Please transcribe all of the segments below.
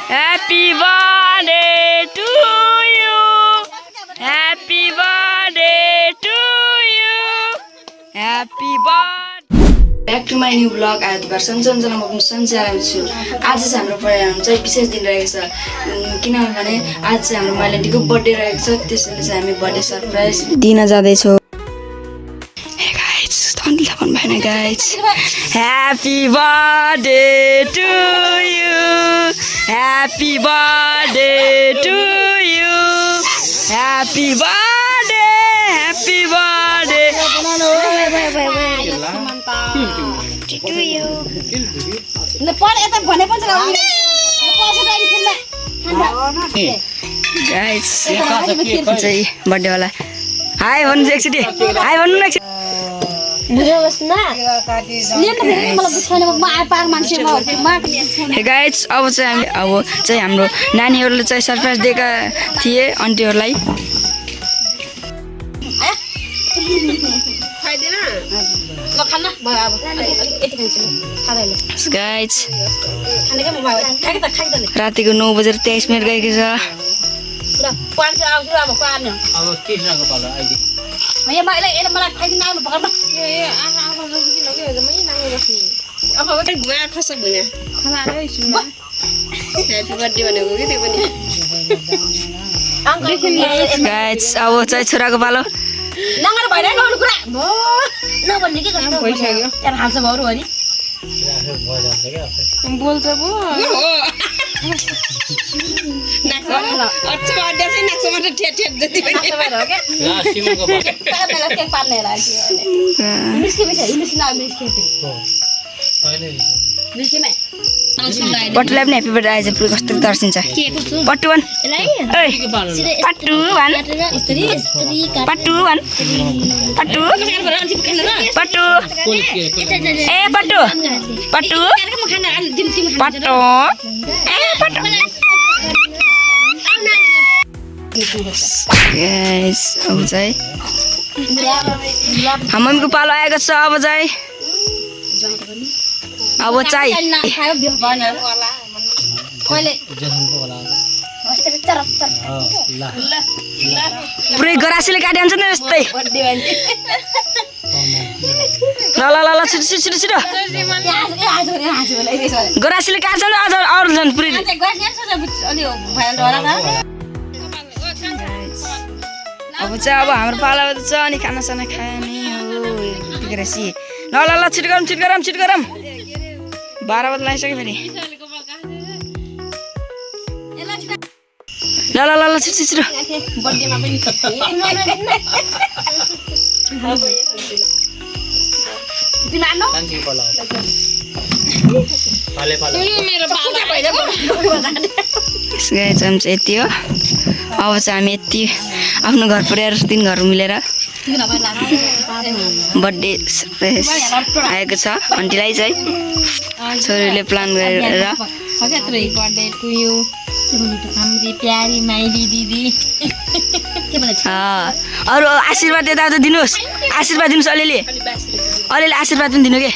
Happy birthday to you. Happy birthday to you. Happy birthday. Back to my new vlog. आज बार सन्चना म पनि सन्चै आएको छु। आज चाहिँ हाम्रो चाहिँ विशेष दिन रहेको छ। किनभने आज चाहिँ हाम्रो माइलेन्टीको बर्थडे रहेको छ। त्यसैले चाहिँ हामी बर्थडे सरप्राइज दिन जाँदै छौँ। Hey guys, don't laugh on my guys. Happy birthday to you. Happy birthday to you. Happy birthday. Happy birthday. To you. Guys, चाहिँ बर्थडे वाला हाय भन्नु एकचोटि हाय भन्नु न Hey guys, अब चाहिँ हाम्रो नानीहरूले चाहिँ सरप्राइज दिएका थिए आन्टीहरूलाई Guys, रातिको 9 बजेर 23 मिनेट गएको छ Guys, अब चाहिँ छोराको पालो पट्टुलाई पनि ह्याप्पी बर्थडे आएछ पुरै कस्तो तर्सिन्छ पट्टु वान पट्टु वान पट्टु वान पट्टु पट्टु ए पट्टु पट्टु पट्टु ए पट्टु गाइस अब चाहिँ मम्मीको पालो आएको छ अब चाहिँ पुरै गरासीले काटे हुन्छ नि यस्तै ल ल ल छिटो छिटो गरासीले काट्छ नि अझ अरू झन् पुरै अब चाहिँ अब हाम्रो पाला छ अनि खानासाना खाने हो गरासी ल ल ल छिटो गरौँ 12 बजे लागिसक्यो फेरि ल ल ल छिटो बर्थडेमा पनि यति हो अब चाहिँ हामी यति आफ्नो घर पुर्याएर 3 घर मिलेर बर्थडे सरप्राइज आएको छ आन्टीलाई चाहिँ छोरीले प्लान गरेर बर्थडे टु यु हाम्रो प्यारी माइली दिदी अरू आशीर्वाद यताउता दिनुहोस् आशीर्वाद दिनुहोस् अलिअलि आशीर्वाद पनि दिनु के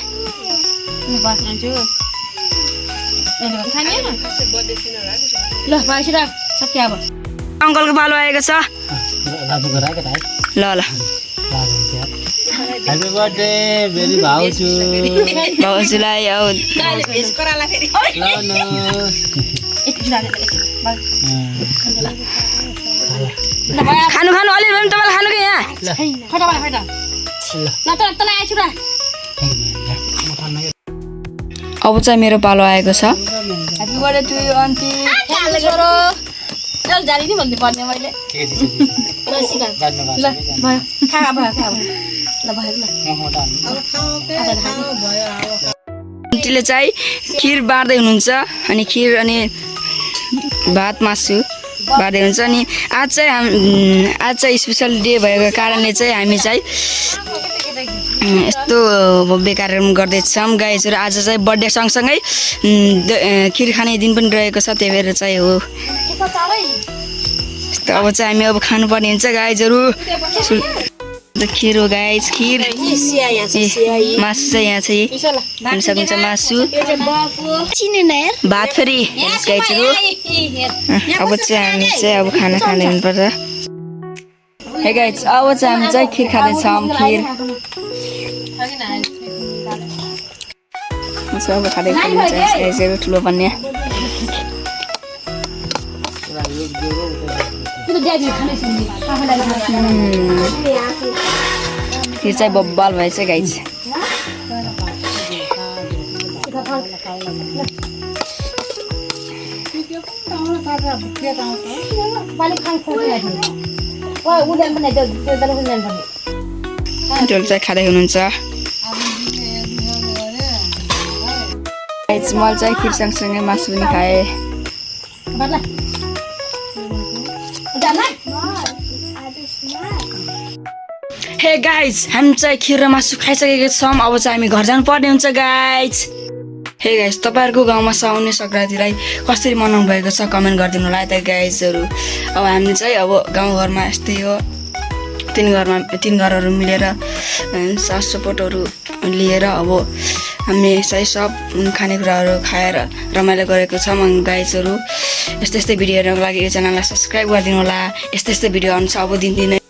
ल सक्यो अब अङ्कलको पालो आएको छ ल Happy birthday, very भाउजू भाउजूलाई आउ खानु अलि भए पनि तपाईले खानु के यहाँ अब चाहिँ मेरो पालो आएको छ happy birthday to you aunty चल जाली नि भन्नु पर्ने मैले ल भयो खा ल आन्टीले चाहिँ खिर बाँड्दै हुनुहुन्छ अनि खिर अनि भात मासु बाँड्दै हुन्छ अनि आज चाहिँ स्पेसल डे भएको कारणले चाहिँ हामी चाहिँ यस्तो भव्य कार्यक्रम गर्दैछौँ गाइजहरू आज चाहिँ बर्थडे सँगसँगै खिर खाने दिन पनि रहेको छ त्यही भएर चाहिँ हो अब चाहिँ हामी अब खानुपर्ने हुन्छ गाइजहरू खिर हो गाइस खिर मासु चाहिँ यहाँ चाहिँ हेर्न सक्नुहुन्छ मासु भात फेरि गाइजहरू अब चाहिँ हामी चाहिँ अब खाना खाँदै हुनुपर्छ हे गाइज अब चाहिँ हामी चाहिँ खिर खाँदैछौँ खिर अब खाँदै खानुहुन्छ गाइजहरू ठुलो भन्ने खिर चाहिँ बब्बाल भएछ गाइज झोल चाहिँ खाँदै हुनुहुन्छ गाइज मैले चाहिँ खिर सँगसँगै मासु पनि खाएँ हे गाइज हामी चाहिँ खिर र मासु खाइसकेको छौँ अब चाहिँ हामी घर जानु पर्ने हुन्छ गाइज हे गाइज तपाईँहरूको गाउँमा साउने सङ्क्रान्तिलाई कसरी मनाउनु भएको छ कमेन्ट गरिदिनु होला त गाइजहरू अब हामी चाहिँ अब गाउँघरमा यस्तै हो तीन घरहरू मिलेर सास सपोर्टहरू लिएर अब हामी चाहिँ सब खानेकुराहरू खाएर रमाइलो गरेको छौँ गाइजहरू यस्तै भिडियोहरूको लागि यो च्यानललाई सब्सक्राइब गरिदिनु होला यस्तै भिडियो आउँछ अब दिनदिनै